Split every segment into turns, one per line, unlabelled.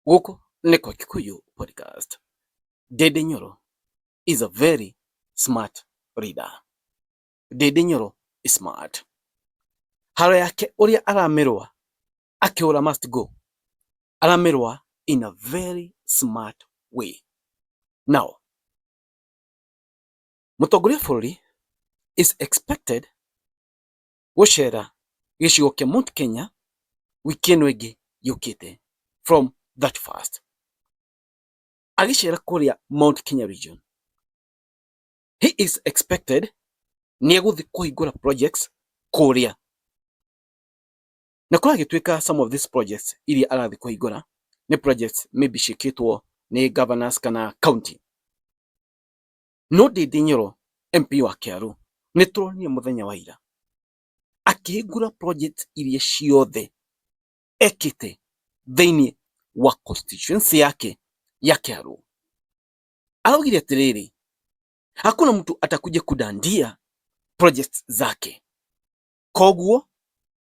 Gũkũ nĩ kwa Kikuyu Podcast. Ndindi Nyoro is a very smart leader. Ndindi Nyoro is smart. Haro yake ũrĩa aramĩrũa akĩhũra must go, aramĩrũa in a very smart way. Now, mũtongoria wa bũrũri is expected gũcera gĩcigo kĩa Mount Kenya wiki ĩno ĩngĩ yũkĩte from 31st. Agĩcera kũrĩa Mount Kenya region, he is expected nĩ egũthiĩ kũhingũra projects kũrĩa. Na kũragĩtuĩka some of these projects iria arathiĩ kũhingũra nĩ projects maybe ciĩkĩtwo nĩ governors kana county. No Ndindi Nyoro MP wa Kiaru nĩ tũronire mũthenya wa ira akĩhingũra project iria ciothe ekĩte thĩinĩ wa constituency yake ya Kiaru. Araugire atĩrĩrĩ, hakuna mtu atakuja kudandia projects zake. Koguo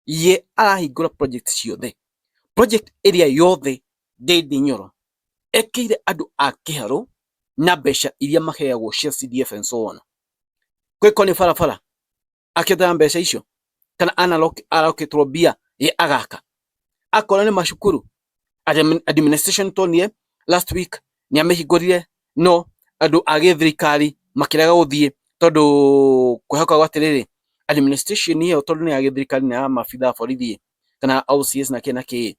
ye arahingũra project ciothe, project ĩrĩa yothe Ndindi Nyoro ekĩire andũ a Kĩharũ na mbeca iria maheagwo cia CDF and so on. Kwĩko nĩ barabara akĩethaga mbeca icio kana arokĩtwo mbia ye agaka, akorwo nĩ macukuru administration tuonire last week nĩ amĩhingũrire no andũ a gĩthirikari makĩrega gũthiĩ tondũ kwĩhokagwo atĩrĩrĩ, administration ĩyo tondũ nĩ ya gĩthirikari na ya maabitha a borithi kana OCS na kĩ na kĩ,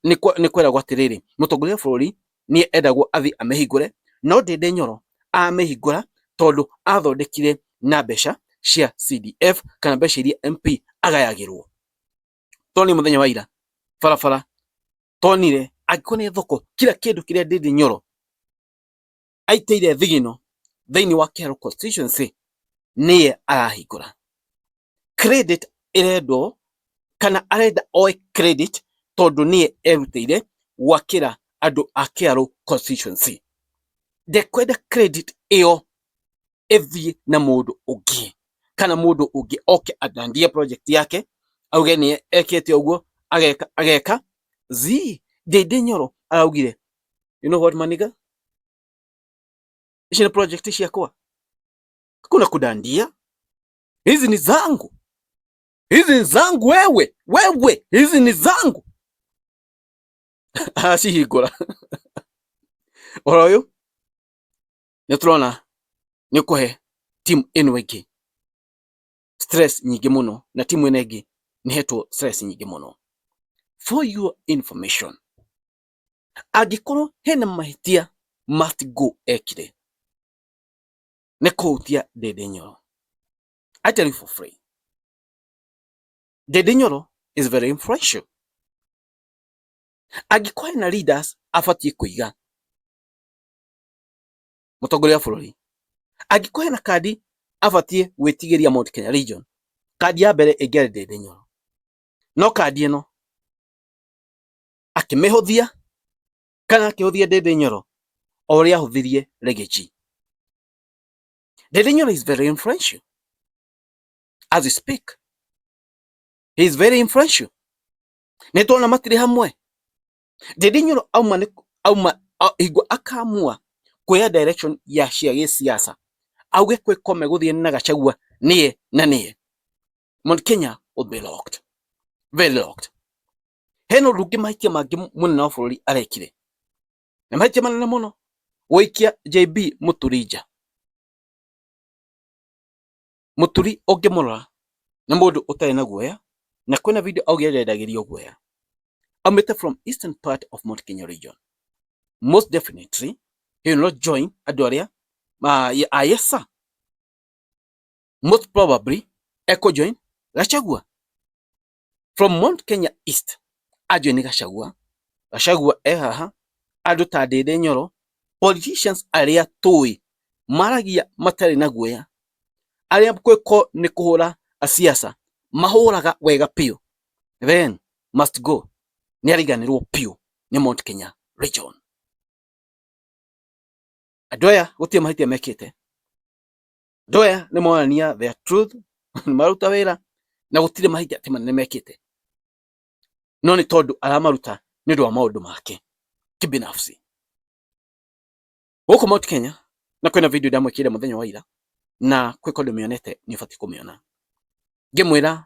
nĩ kweragwo atĩrĩrĩ, mũtongoria wa bũrũri nĩ endagwo athiĩ amĩhingũre, no Ndindi Nyoro amĩhingũra tondũ athondekire na mbeca cia CDF kana mbeca iria MP agayagĩrwo. Tondũ nĩ mũthenya wa ira barabara tonire angĩkorwo nĩ thoko kila kĩndũ kĩrĩa Ndindi Nyoro aitĩire thigino thĩinĩ wa Kiharu constituency nĩye arahingũra. Credit ĩrendwo kana arenda oe credit tondũ nĩye erutĩire gwakĩra andũ a Kiharu constituency. Ndekwenda credit ĩyo ĩthiĩ na mũndũ ũngĩ kana mũndũ ũngĩ oke andandie project yake auge nĩ ekĩte ũguo ageka ageka zi. Ndindi Nyoro araugire, you know what, maniga, ici nĩ project ciakwa, hakuna kudandia, hizi ni zangu, hizi ni zangu, wewe wewe, hizi ni zangu. Acihingũra ũhoro ũyũ nĩ tũrona nĩ ũkũhe timu ĩno ĩngĩ stress nyingĩ mũno, na timu ĩno ĩngĩ nĩ hetwo stress nyingĩ mũno. For your information, angĩkorwo hena mahĩtia must go ekire nĩ kũhutia Ndindi Nyoro. I tell you for free, Ndindi Nyoro is very influential. Angĩkorwo hena leaders abatiĩ kũiga mũtongoria wa bũrũri, angĩkorwo hena kandi abatiĩ gwĩtigĩria Mount Kenya region, kandi ya mbere ĩngĩarĩ Ndindi Nyoro, no kandi ĩno akĩmĩhũthia kana akĩhũthia Ndindi Nyoro o ũrĩa ahũthirie Riggy. Ndindi Nyoro is very influential as we speak, he is very influential. Nĩ tuona matirĩ hamwe. Ndindi Nyoro auma nĩ auma hingo akamua kuoya direction ya cia gĩsiasa auge kwĩko megũthiĩ na Gachagua niĩ na niĩ, Mount Kenya will be locked, very locked. Hena ũndũ ũngĩ mahĩtia mangĩ mũnene wa bũrũri arekire na mahĩtia manene mũno, gũikia JB Mũturi nja. Mũturi ũngĩmũrora nĩ mũndũ ũtarĩ na guoya, na kwĩna video augire ndendagĩrio guoya. Aumĩte from eastern part of Mount Kenya region, most definitely he will not join andũ arĩa a yes sir, most probably eko join Gachagua from Mount Kenya East, ajoin Gachagua. Gachagua e haha, andũ ta Ndindi Nyoro, politicians arĩa tũĩ maragia matarĩ na guoya, arĩa kwĩko nĩ kũhũra siasa mahũraga wega biũ, then must go nĩ ariganĩrwo biũ nĩ Mount Kenya region. Andũ aya gũtirĩ mahĩtia mekĩte, andũ aya nĩ monania their truth, nĩ maruta wĩra na gũtirĩ mahĩtia atĩ manene mekĩte, no nĩ tondũ aramaruta nĩ ũndũ wa maũndũ make. Kibinafsi gũkũ Mount Kenya, na kwĩna video ndamwĩkĩire mũthenya wa ira, na kwĩ kũndũ mĩonete, nĩ ũbatiĩ kũmĩona, ngĩmwĩra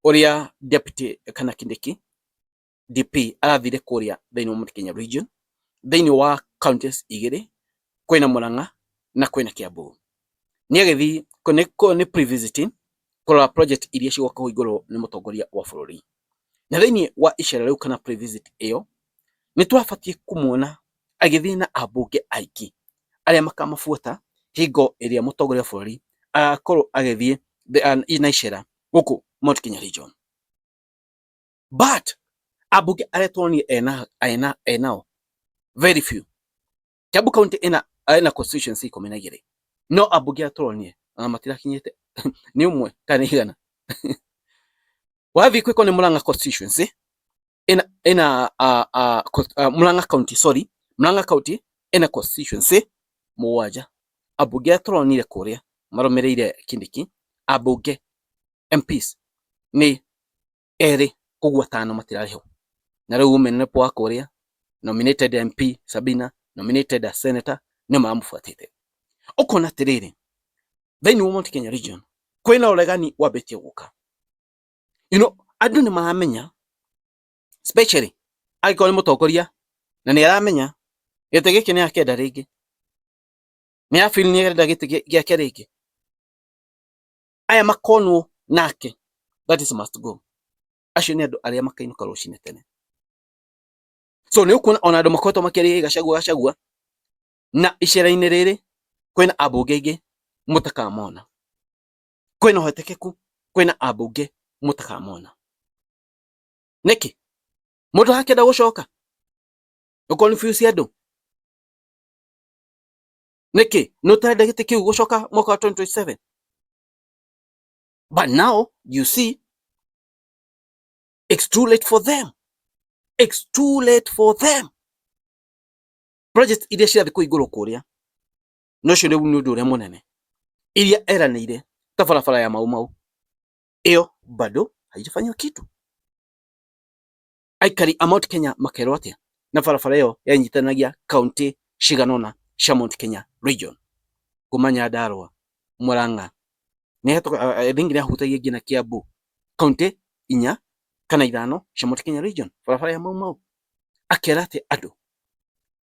ũrĩa deputy kana Kindiki DP arathire kũrĩa thĩinĩ wa Mount Kenya region, thĩinĩ wa counties igĩrĩ, kwĩna Murang'a na kwĩna Kiambu. Nĩ agĩthiĩ nĩ pre-visiting, kũrora project iria cigoka kũhingũrwo nĩ mũtongoria wa bũrũri. Na thĩinĩ wa icera rĩu kana pre-visit ĩyo, nĩ twabatiĩ kũmuona agĩthiĩ na ambunge aingĩ arĩa makamabuata hingo ĩrĩa mũtongoria wa bũrũri agakorwo agĩthiĩ na icera gũkũ Mount Kenya region. But ambunge arĩa tuonire ena enao, very few. Kiambu County ĩna constituency 12, no ambunge arĩa tũronire ona matirakinyĩte nĩ ũmwe kana 100. Wathiĩ kwĩko nĩ Murang'a constituency ĩna Murang'a County, sorry, Murang'a County ĩna constituency mũgwanja. Ambunge arĩa tũronire kũrĩa marũmĩrĩire Kindiki, ambunge MPs nĩ erĩ, koguo atano matirarĩ ho. Na rĩu women rep wa kũrĩa, nominated MP Sabina, nominated senator, nĩo maramũbuatĩte. Ũkona atĩrĩrĩ, thĩinĩ wa Mount Kenya region kwĩna ũregani wambĩtie gũka. Andũ nĩ maramenya, especially angĩkorwo nĩ mũtongoria na nĩ aramenya gĩtĩ gĩkĩ nĩ akenda rĩngĩ, nĩ a feel nĩ arenda gĩtĩ gĩake rĩngĩ, aya makonwo nake, that is must go. Acio nĩ andũ arĩa makainũka rũcinĩ tene. So nĩ ũkuona ona andũ makoretwo makĩaria Gachagua, Gachagua, na icera-inĩ rĩrĩ kwĩna ambunge aingĩ mũtakamona. Kwĩna ũhotekeku kwĩna ambunge mũtakamona. Nĩkĩ mũndũ arakĩenda gũcoka ũ confuse andũ? Nĩkĩ nĩ ũtarenda gĩtĩ kĩu gũcoka mwaka wa 2027? But now you see, it's too late for them, it's too late for them. Project iria cirathiĩ kũhingũrwo kũrĩa, na ũcio rĩu nĩ ũndũ ũrĩa mũnene, iria eranĩire ta barabara ya Mau Mau, ĩyo bado haijafanyiwa kitu. Aikari a Mount Kenya makerwo atĩa na barabara ĩyo yanyitanagia kaunti cigana ũna cia Mount Kenya region, kuma Nyandarua, Murang'a, I think nĩ ahutagia nginya Kiambu, kaunti inya kana ithano cia Mount Kenya region, barabara ya Mau Mau. Akera atĩ andũ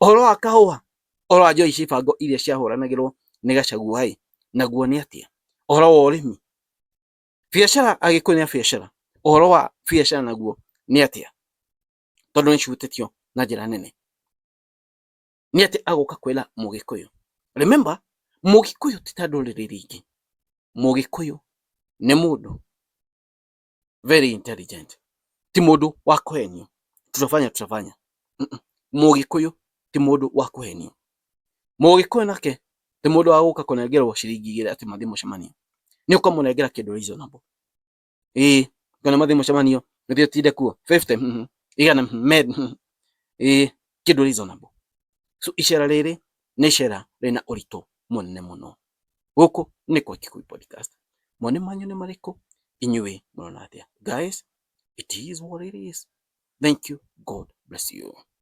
ũhoro wa kahũa, ũhoro wa njohi cia ibango iria ciahũranagĩrwo nĩ Gachagua ĩ, naguo nĩ atĩa? Ũhoro wa ũrĩmi, biacara, Agĩkũyũ nĩ a biacara, ũhoro wa biacara naguo nĩ atĩa? Tondũ nĩ cihutĩtio na njĩra nene. Nĩ atĩ agũka kwĩra Mũgĩkũyũ? Remember, Mũgĩkũyũ ti ta ndũrĩrĩ iria ingĩ. Mũgĩkũyũ nĩ mũndũ very intelligent, ti mũndũ wa kũhenio, tutafanya tutafanya. Mũgĩkũyũ ti mũndũ wa kũhenio. Mũgĩkũyũ nake ti mũndũ wa gũka kũnengerwo ciringi 2 atĩ mathiĩ mũcemanio. Nĩ ũkamũnengera kĩndũ reasonable, ĩĩ, kana mathiĩ mũcemanio ũthiĩ ũtinde kuo 50, 100, ĩĩ, kĩndũ reasonable. So icera rĩrĩ nĩ icera rĩna ũritũ mũnene mũno. Gũkũ nĩ kwa Kikuyu Podcast. Mawoni manyu nĩ marĩkũ? Inyuĩ mũrona atĩa? Guys, it is what it is. Thank you. God bless you.